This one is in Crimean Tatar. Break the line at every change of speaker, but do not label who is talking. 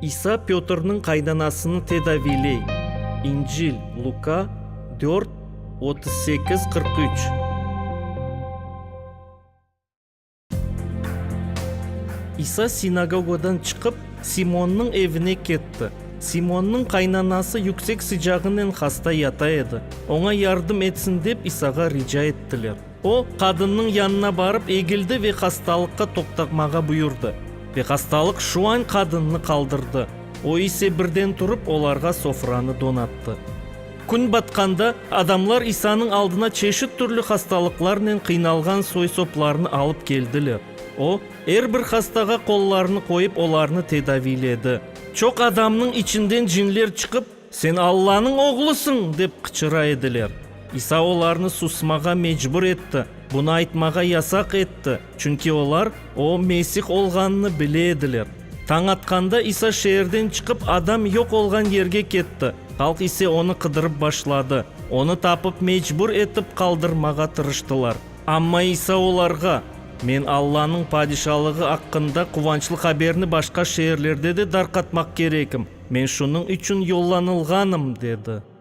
İsa Pötrniñ qaynanasını tedaviyley, İncil, Luka, dört, 38, 43. İsa sinagogadan çıqıp, Simonnıñ evine ketti. Simonnıñ qaynanası yüksek sıcağınen hasta yata edi. Oña yardım etsin dep İsağa rica ettiler. O, qadınnıñ yanına barıp egildi ve hastalıqqa toqtamağa buyurdı. Ve hastalıq şu añ qadınnı qaldırdı. O ise birden turıp olarğa sofranı donattı. Kün batqanda, adamlar İsanıñ aldına çeşit türlü hastalıqlarnen qıynalğan soy-soplarını alıp keldiler. O, er bir hastağa qollarını qoyıp olarnı tedaviyledi. Çoq adamnıñ içinden cinler çıqıp, Sen Allanıñ Oğlusıñ! dep qıçıra ediler. İsa olarnı susmağa mecbur etti, bunı aytmağa yasaq etti, çünki olar, O, Mesih olğanını bile ediler. Tañ atqanda İsa şeerden çıqıp adam yoq olğan yerge ketti, halq ise Onı qıdırıp başladı, Onı tapıp mecbur etip qaldırmağa tırıştılar. Amma İsa olarğa, Men Allanıñ Padişalığı aqqında quvançlı haberni başqa şeerlerde de darqatmaq kerekim, Men şunıñ içün yollanılğanım, dedi.